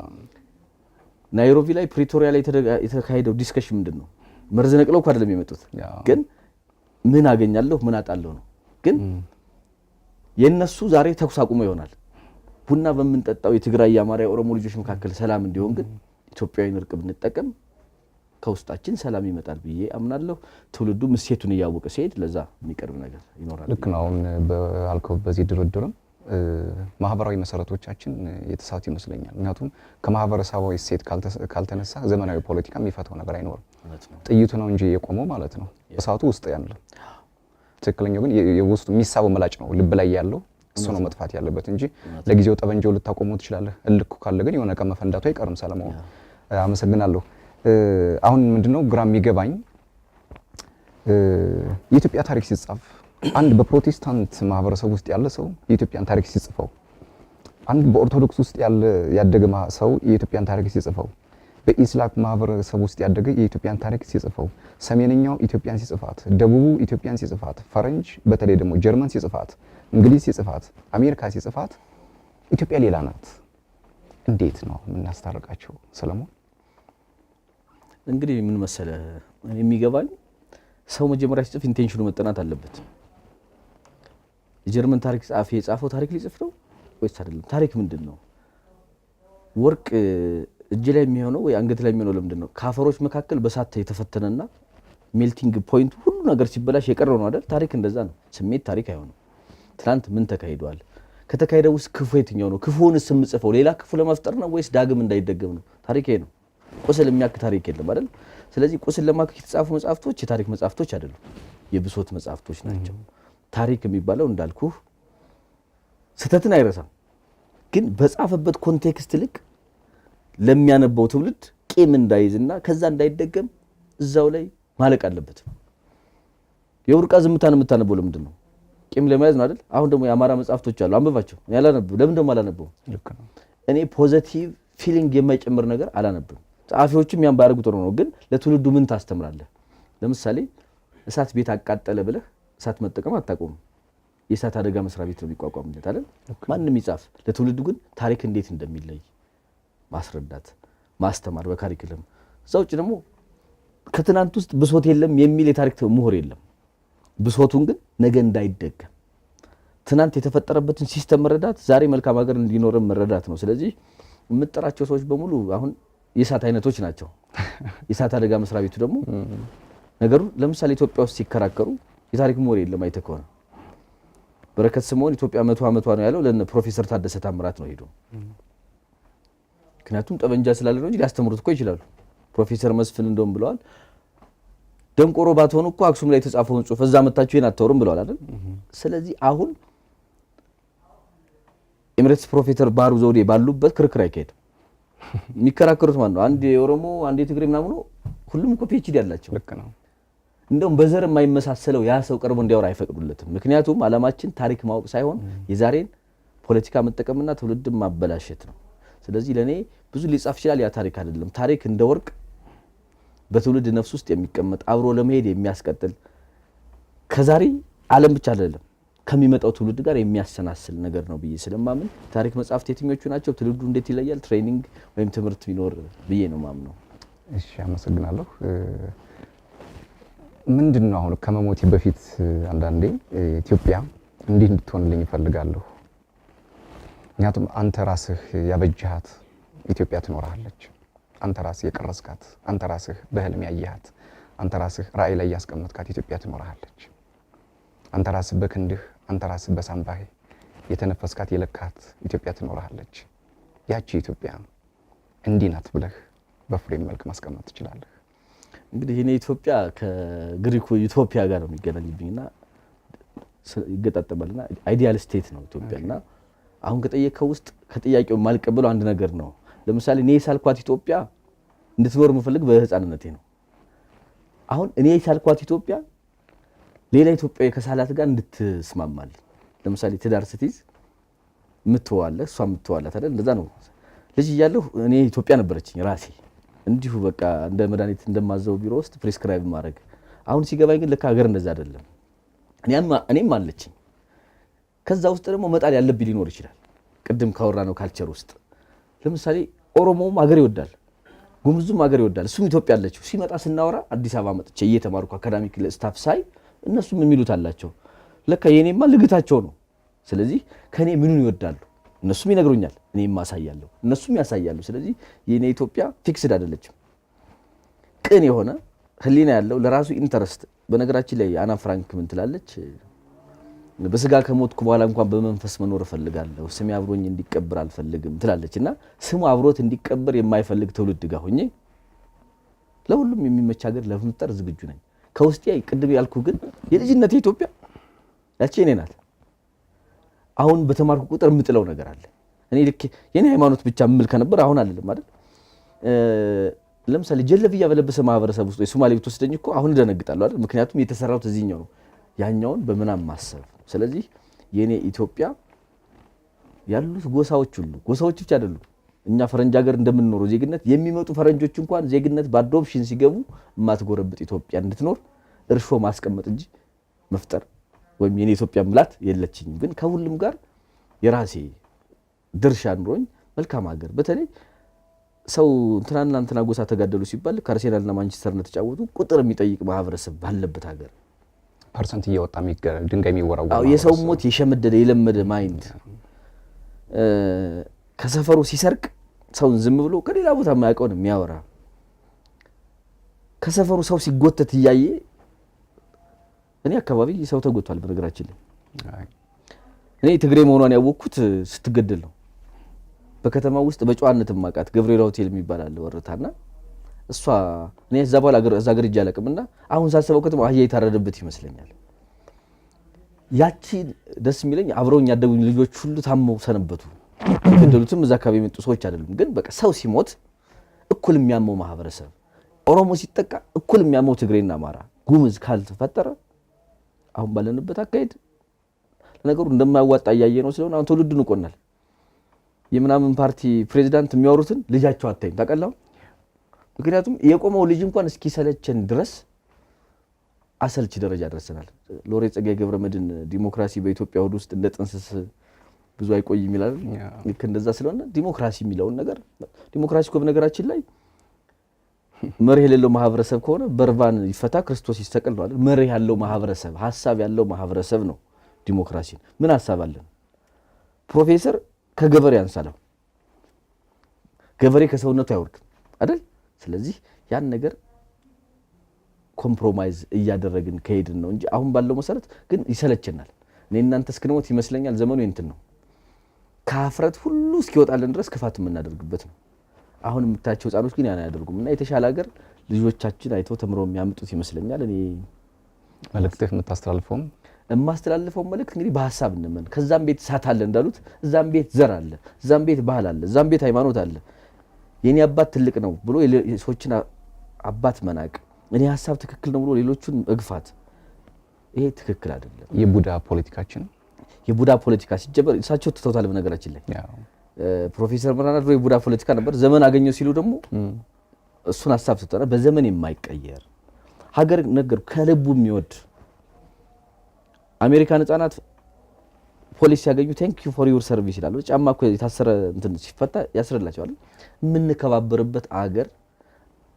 ናይሮቢ ላይ፣ ፕሪቶሪያ ላይ የተካሄደው discussion ምንድን ነው? መርዝ ነቅለው እኮ አይደለም የመጡት፣ ግን ምን አገኛለሁ ምን አጣለሁ ነው። ግን የእነሱ ዛሬ ተኩስ አቁሞ ይሆናል። ቡና በምንጠጣው የትግራይ፣ የአማራ፣ የኦሮሞ ልጆች መካከል ሰላም እንዲሆን ግን ኢትዮጵያዊን እርቅ ብንጠቀም ከውስጣችን ሰላም ይመጣል ብዬ አምናለሁ። ትውልዱ እሴቱን እያወቀ ሲሄድ ለዛ የሚቀርብ ነገር ይኖራል። ልክ ነው። አሁን ባልከው በዚህ ድርድርም ማህበራዊ መሰረቶቻችን የተሳቱ ይመስለኛል። ምክንያቱም ከማህበረሰባዊ እሴት ካልተነሳ ዘመናዊ ፖለቲካ የሚፈታው ነገር አይኖርም። ጥይቱ ነው እንጂ የቆመው ማለት ነው፣ እሳቱ ውስጥ ያለ ትክክለኛው ግን የውስጡ የሚሳበው ምላጭ ነው፣ ልብ ላይ ያለው እሱ ነው መጥፋት ያለበት እንጂ ለጊዜው ጠመንጃው ልታቆመው ትችላለህ። እልኩ ካለ ግን የሆነ ቀን መፈንዳቱ አይቀርም። ሰለሞን፣ አመሰግናለሁ። አሁን ምንድነው ግራ የሚገባኝ፣ የኢትዮጵያ ታሪክ ሲጻፍ አንድ በፕሮቴስታንት ማህበረሰብ ውስጥ ያለ ሰው የኢትዮጵያን ታሪክ ሲጽፈው፣ አንድ በኦርቶዶክስ ውስጥ ያለ ያደገ ሰው የኢትዮጵያን ታሪክ ሲጽፈው፣ በኢስላም ማህበረሰብ ውስጥ ያደገ የኢትዮጵያን ታሪክ ሲጽፈው፣ ሰሜንኛው ኢትዮጵያን ሲጽፋት፣ ደቡቡ ኢትዮጵያን ሲጽፋት፣ ፈረንጅ በተለይ ደግሞ ጀርመን ሲጽፋት፣ እንግሊዝ ሲጽፋት፣ አሜሪካ ሲጽፋት ኢትዮጵያ ሌላ ናት። እንዴት ነው የምናስታርቃቸው ሰለሞን? እንግዲህ ምን መሰለ፣ የሚገባኝ ሰው መጀመሪያ ሲጽፍ intention ኑ መጠናት አለበት። የጀርመን ታሪክ ጸሐፊ የጻፈው ታሪክ ሊጽፍ ነው ወይስ አይደለም? ታሪክ ምንድን ነው? ወርቅ እጅ ላይ የሚሆነው ወይ አንገት ላይ የሚሆነው ለምንድን ነው? ከአፈሮች መካከል በሳት የተፈተነና melting point ኡ ሁሉ ነገር ሲበላሽ የቀረው ነው አይደል? ታሪክ እንደዛ ነው። ስሜት ታሪክ አይሆንም። ትናንት ምን ተካሂዷል? ከተካሄደ ውስጥ ክፉ የትኛው ነው? ክፉውንስ የምጽፈው ሌላ ክፉ ለመፍጠር ነው ወይስ ዳግም እንዳይደገም ነው? ታሪክ ይሄ ነው። ቁስል የሚያክ ታሪክ የለም አይደል? ስለዚህ ቁስል ለማከክ የተጻፉ መጽሐፍቶች የታሪክ መጽሐፍቶች አይደሉም፣ የብሶት መጽሐፍቶች ናቸው። ታሪክ የሚባለው እንዳልኩህ ስህተትን አይረሳም፣ ግን በጻፈበት context ልክ ለሚያነበው ትውልድ ቂም እንዳይዝና ከዛ እንዳይደገም እዛው ላይ ማለቅ አለበት። የቡርቃ ዝምታን የምታነበው ለምንድን ነው? ቂም ለመያዝ ነው አይደል? አሁን ደግሞ የአማራ መጽሐፍቶች አሉ፣ አንብባቸው። እኔ አላነብም። ለምን ደግሞ አላነበውም? እኔ positive feeling የማይጨምር ነገር አላነብም። ጸሐፊዎቹም ያን ባያደርጉ ጥሩ ነው። ግን ለትውልዱ ምን ታስተምራለህ? ለምሳሌ እሳት ቤት አቃጠለ ብለህ እሳት መጠቀም አታቆምም። የእሳት አደጋ መስሪያ ቤት ነው የሚቋቋምለት አይደል? ማንም ይጻፍ፣ ለትውልዱ ግን ታሪክ እንዴት እንደሚለይ ማስረዳት፣ ማስተማር በ curriculum። እዛ ውጭ ደግሞ ከትናንት ውስጥ ብሶት የለም የሚል የታሪክ ምሁር የለም። ብሶቱን ግን ነገ እንዳይደገም ትናንት የተፈጠረበትን system መረዳት ዛሬ መልካም ሀገር እንዲኖርም መረዳት ነው። ስለዚህ የምጠራቸው ሰዎች በሙሉ አሁን የእሳት አይነቶች ናቸው። የእሳት አደጋ መስሪያ ቤቱ ደግሞ ነገሩ ለምሳሌ ኢትዮጵያ ውስጥ ሲከራከሩ የታሪክ ምሁር የለም። አይተህ ከሆነ በረከት ስምኦን ኢትዮጵያ 100 ዓመቷ ነው ያለው ለነ ፕሮፌሰር ታደሰ ታምራት ነው ሄዶ። ምክንያቱም ጠመንጃ ስላለ ነው እንጂ ሊያስተምሩት እኮ ይችላሉ። ፕሮፌሰር መስፍን እንደውም ብለዋል፣ ደንቆሮ ባትሆኑ እኮ አክሱም ላይ የተጻፈውን ጽሁፍ እዛ መታችሁ ይሄን አታወሩም ብለዋል አይደል? ስለዚህ አሁን emeritus ፕሮፌሰር ባህሩ ዘውዴ ባሉበት ክርክር አይካሄድም። የሚከራከሩት ማን ነው? አንድ የኦሮሞ፣ አንድ የትግሬ ምናምን ነው። ሁሉም እኮ PhD ያላቸው። ልክ ነው። እንደውም በዘር የማይመሳሰለው ያ ሰው ቀርቦ እንዲያወራ አይፈቅዱለትም። ምክንያቱም ዓላማችን ታሪክ ማወቅ ሳይሆን የዛሬን ፖለቲካ መጠቀምና ትውልድን ማበላሸት ነው። ስለዚህ ለእኔ ብዙ ሊጻፍ ይችላል፣ ያ ታሪክ አይደለም። ታሪክ እንደ ወርቅ በትውልድ ነፍስ ውስጥ የሚቀመጥ፣ አብሮ ለመሄድ የሚያስቀጥል፣ ከዛሬ ዓለም ብቻ አይደለም ከሚመጣው ትውልድ ጋር የሚያሰናስል ነገር ነው ብዬ ስለማምን ታሪክ መጽሐፍት የትኞቹ ናቸው፣ ትውልዱ እንዴት ይለያል፣ training ወይም ትምህርት ቢኖር ብዬ ነው ማምነው። እሺ፣ አመሰግናለሁ። ምንድን ነው አሁን ከመሞቴ በፊት አንዳንዴ ኢትዮጵያ እንዲህ እንድትሆንልኝ እፈልጋለሁ። ምክንያቱም አንተ ራስህ ያበጀሃት ኢትዮጵያ ትኖርሃለች። አንተ ራስህ የቀረጽካት፣ አንተ ራስህ በህልም ያየሃት፣ አንተ ራስህ ራእይ ላይ ያስቀመጥካት ኢትዮጵያ ትኖርሃለች። አንተ ራስህ በክንድህ፣ አንተ ራስህ በሳምባህ የተነፈስካት የለካት ኢትዮጵያ ትኖርሃለች። ያቺ ኢትዮጵያ እንዲህ ናት ብለህ በ frame መልክ ማስቀመጥ ትችላለህ። እንግዲህ እኔ ኢትዮጵያ ከግሪኩ ዩቶፒያ ጋር ነው የሚገናኝብኝና ይገጣጠማልና ideal state ነው ኢትዮጵያና አሁን ከጠየቅከው ውስጥ ከጥያቄው የማልቀበለው አንድ ነገር ነው። ለምሳሌ እኔ የሳልኳት ኢትዮጵያ እንድትኖር የምፈልግ በህፃንነቴ ነው። አሁን እኔ የሳልኳት ኢትዮጵያ ሌላ ኢትዮጵያዊ ከሳላት ጋር እንድትስማማል። ለምሳሌ ትዳር ስትይዝ የምትዋለ እሷ የምትዋላት አይደል? እንደዛ ነው። ልጅ እያለሁ እኔ ኢትዮጵያ ነበረችኝ ራሴ እንዲሁ በቃ እንደ መድኃኒት እንደማዘው ቢሮ ውስጥ prescribe ማድረግ። አሁን ሲገባኝ ግን ለካ ሀገር እንደዛ አይደለም። እኔም አለችኝ። ከዛ ውስጥ ደግሞ መጣል ያለብኝ ሊኖር ይችላል። ቅድም ካወራነው culture ውስጥ ለምሳሌ ኦሮሞውም ሀገር ይወዳል፣ ጉምዙም ሀገር ይወዳል። እሱም ኢትዮጵያ አለችው። ሲመጣ ስናወራ አዲስ አበባ መጥቼ እየተማርኩ academic staff ሳይ እነሱም የሚሉት አላቸው። ለካ የኔማ ልግታቸው ነው። ስለዚህ ከኔ ምኑን ይወዳሉ? እነሱም ይነግሩኛል፣ እኔም አሳያለሁ፣ እነሱም ያሳያሉ። ስለዚህ የኔ ኢትዮጵያ fixed አይደለችም። ቅን የሆነ ህሊና ያለው ለራሱ interest። በነገራችን ላይ አና ፍራንክ ምን ትላለች? በስጋ ከሞትኩ በኋላ እንኳን በመንፈስ መኖር እፈልጋለሁ፣ ስሜ አብሮኝ እንዲቀበር አልፈልግም ትላለች። እና ስሙ አብሮት እንዲቀበር የማይፈልግ ትውልድ ጋር ሆኜ ለሁሉም የሚመች ሀገር ለመፍጠር ዝግጁ ነኝ። ከውስጤ ቅድም ያልኩ ግን የልጅነት ኢትዮጵያ ያቺ የኔ ናት። አሁን በተማርኩ ቁጥር የምጥለው ነገር አለ። እኔ ልክ የኔ ሃይማኖት ብቻ የምል ከነበር አሁን አልልም አይደል። ለምሳሌ ጀለብያ በለበሰ ማህበረሰብ ውስጥ ወይ ሶማሌ ብትወስደኝ እኮ አሁን እደነግጣለሁ አይደል። ምክንያቱም የተሰራው እዚህኛው ነው፣ ያኛውን በምናም ማሰብ። ስለዚህ የኔ ኢትዮጵያ ያሉት ጎሳዎች ሁሉ ጎሳዎች ብቻ አይደሉም። እኛ ፈረንጅ ሀገር እንደምንኖረው ዜግነት የሚመጡ ፈረንጆች እንኳን ዜግነት በ adoption ሲገቡ የማትጎረብጥ ኢትዮጵያ እንድትኖር እርሾ ማስቀመጥ እንጂ መፍጠር ወይም የኔ ኢትዮጵያ ምላት የለችኝም። ግን ከሁሉም ጋር የራሴ ድርሻ ኑሮኝ መልካም ሀገር በተለይ ሰው እንትናና እንትና ጎሳ ተጋደሉ ሲባል ከአርሴናልና ማንቸስተር እንደተጫወቱ ቁጥር የሚጠይቅ ማህበረሰብ ባለበት ሀገር percent እያወጣ ድንጋይ የሚወራወር የሰው ሞት የሸመደደ የለመደ mind ከሰፈሩ ሲሰርቅ ሰውን ዝም ብሎ ከሌላ ቦታ የማያውቀውን የሚያወራ ከሰፈሩ ሰው ሲጎተት እያየ እኔ አካባቢ ሰው ተጎቷል። በነገራችን ላይ እኔ ትግሬ መሆኗን ያወቅኩት ስትገደል ነው። በከተማ ውስጥ በጨዋነት ማቃት ገብርኤል ሆቴል የሚባል አለ ወረታና እሷ እኔ እዛ በኋላ እዛ ሀገር ሄጄ አላውቅም። እና አሁን ሳስበው ከተማ አህያ የታረደበት ይመስለኛል። ያቺ ደስ የሚለኝ አብረውኝ ያደጉኝ ልጆች ሁሉ ታመው ሰነበቱ። የገደሉትም እዛ አካባቢ የመጡ ሰዎች አይደሉም። ግን በቃ ሰው ሲሞት እኩል የሚያመው ማህበረሰብ፣ ኦሮሞ ሲጠቃ እኩል የሚያመው ትግሬና አማራ፣ ጉምዝ ካልተፈጠረ አሁን ባለንበት አካሄድ ለነገሩ እንደማያዋጣ እያየ ነው ስለሆነ አሁን ትውልዱ ንቆናል። የምናምን ፓርቲ ፕሬዚዳንት የሚያወሩትን ልጃቸው አታይም ታውቃለህ። ምክንያቱም የቆመው ልጅ እንኳን እስኪሰለቸን ድረስ አሰልች ደረጃ ደርሰናል። ሎሬት ጸጋዬ ገብረመድኅን ዲሞክራሲ በኢትዮጵያ ሆድ ውስጥ እንደ ጥንስስ ብዙ አይቆይም ይላል። ልክ እንደዛ ስለሆነ ዲሞክራሲ የሚለውን ነገር ዲሞክራሲ እኮ በነገራችን ላይ መርህ የሌለው ማህበረሰብ ከሆነ በርባን ይፈታ ክርስቶስ ይሰቀል ነው አይደል? መርህ ያለው ማህበረሰብ፣ ሀሳብ ያለው ማህበረሰብ ነው ዲሞክራሲን። ምን ሀሳብ አለን? ፕሮፌሰር ከገበሬ ያንሳል። ገበሬ ከሰውነቱ አይወርድም አይደል? ስለዚህ ያን ነገር compromise እያደረግን ከሄድን ነው እንጂ አሁን ባለው መሰረት ግን ይሰለቸናል። እኔ እናንተ እስክንሞት ይመስለኛል ዘመኑ የእንትን ነው፣ ከሀፍረት ሁሉ እስኪወጣልን ድረስ ክፋት የምናደርግበት ነው። አሁን የምታያቸው ህጻኖች ግን ያን አያደርጉም። እና የተሻለ ሀገር ልጆቻችን አይተው ተምረው የሚያመጡት ይመስለኛል። እኔ መልእክትህ የምታስተላልፈውም የማስተላልፈው መልእክት እንግዲህ በሀሳብ እንመን። ከዛም ቤት እሳት አለ እንዳሉት እዛም ቤት ዘር አለ፣ እዛም ቤት ባህል አለ፣ እዛም ቤት ሃይማኖት አለ። የኔ አባት ትልቅ ነው ብሎ የሰዎችን አባት መናቅ፣ እኔ ሀሳብ ትክክል ነው ብሎ ሌሎቹን መግፋት፣ ይሄ ትክክል አይደለም። የቡዳ ፖለቲካችን የቡዳ ፖለቲካ ሲጀመር እሳቸው ትተውታል። በነገራችን ላይ ፕሮፌሰር መረራ ድሮ የቡዳ ፖለቲካ ነበር፣ ዘመን አገኘው ሲሉ ደግሞ እሱን ሀሳብ ትተውታል። በዘመን የማይቀየር ሀገር ነገር ከልቡ የሚወድ አሜሪካን ህጻናት ፖሊስ ሲያገኙ thank you for your service ይላሉ። ጫማ እኮ የታሰረ እንትን ሲፈታ ያስርላቸዋል። የምንከባበርበት አገር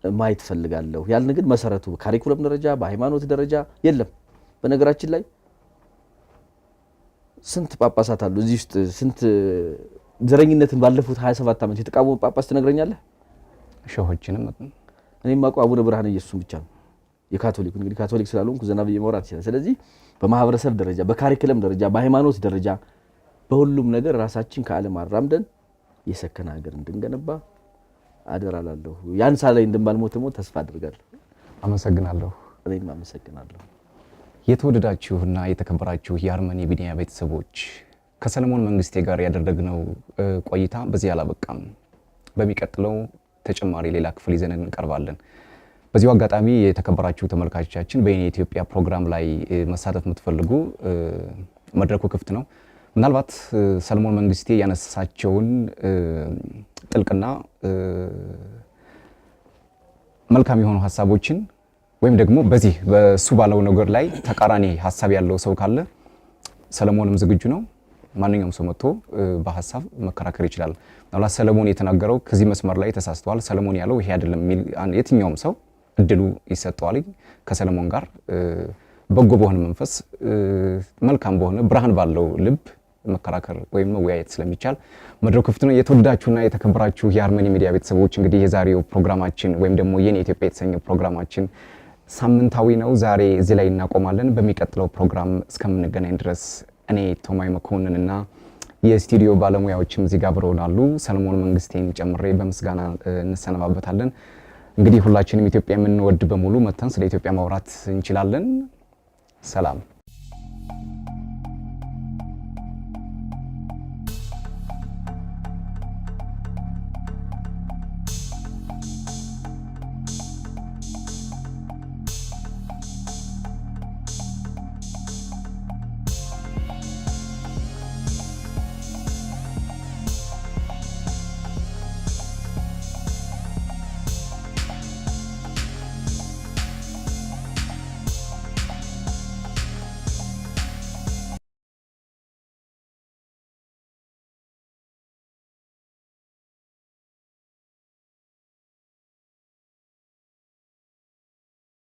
ማየት ፈልጋለሁ ያልን ግን መሰረቱ curriculum ደረጃ በሃይማኖት ደረጃ የለም። በነገራችን ላይ ስንት ጳጳሳት አሉ እዚህ ውስጥ? ስንት ዘረኝነትን ባለፉት 27 ዓመት የተቃወሙ ጳጳስ ትነግረኛለህ? ሸሆችንም እኔ የማውቀው አቡነ ብርሃነ ኢየሱስን ብቻ ነው። የካቶሊክ እንግዲህ ካቶሊክ ስላልሆንኩ ዘና ብዬ ማውራት ይችላል። ስለዚህ በማህበረሰብ ደረጃ፣ በ curriculum ደረጃ፣ በሃይማኖት ደረጃ በሁሉም ነገር ራሳችን ከዓለም አራምደን የሰከነ ሀገር እንድንገነባ አደራ እላለሁ። ያን ሳላይ እንደማልሞት ደግሞ ተስፋ አድርጋለሁ። አመሰግናለሁ። እኔም አመሰግናለሁ። የተወደዳችሁና የተከበራችሁ የሃርመኒ ሚዲያ ቤተሰቦች፣ ከሰለሞን መንግስቴ ጋር ያደረግነው ቆይታ በዚህ አላበቃም። በሚቀጥለው ተጨማሪ ሌላ ክፍል ይዘን እንቀርባለን። በዚሁ አጋጣሚ የተከበራችሁ ተመልካቾቻችን፣ በየኔ ኢትዮጵያ ፕሮግራም ላይ መሳተፍ የምትፈልጉ መድረኩ ክፍት ነው። ምናልባት ሰለሞን መንግስቴ ያነሳቸውን ጥልቅና መልካም የሆኑ ሀሳቦችን ወይም ደግሞ በዚህ በሱ ባለው ነገር ላይ ተቃራኒ ሀሳብ ያለው ሰው ካለ ሰለሞንም ዝግጁ ነው። ማንኛውም ሰው መጥቶ በሀሳብ መከራከር ይችላል። ምናልባት ሰለሞን የተናገረው ከዚህ መስመር ላይ ተሳስተዋል፣ ሰለሞን ያለው ይሄ አይደለም የሚል የትኛውም ሰው እድሉ ይሰጠዋል። ከሰለሞን ጋር በጎ በሆነ መንፈስ፣ መልካም በሆነ ብርሃን ባለው ልብ መከራከር ወይም መወያየት ስለሚቻል መድረኩ ክፍት ነው። የተወደዳችሁና የተከበራችሁ የሃርመኒ ሚዲያ ቤተሰቦች፣ እንግዲህ የዛሬው ፕሮግራማችን ወይም ደግሞ የኔ ኢትዮጵያ የተሰኘው ፕሮግራማችን ሳምንታዊ ነው። ዛሬ እዚህ ላይ እናቆማለን። በሚቀጥለው ፕሮግራም እስከምንገናኝ ድረስ እኔ ቶማይ መኮንንና የስቱዲዮ ባለሙያዎችም እዚህ ጋር አብረውን አሉ። ሰለሞን መንግስቴን ጨምሬ በምስጋና እንሰነባበታለን። እንግዲህ ሁላችንም ኢትዮጵያ የምንወድ በሙሉ መተን ስለ ኢትዮጵያ ማውራት እንችላለን። ሰላም።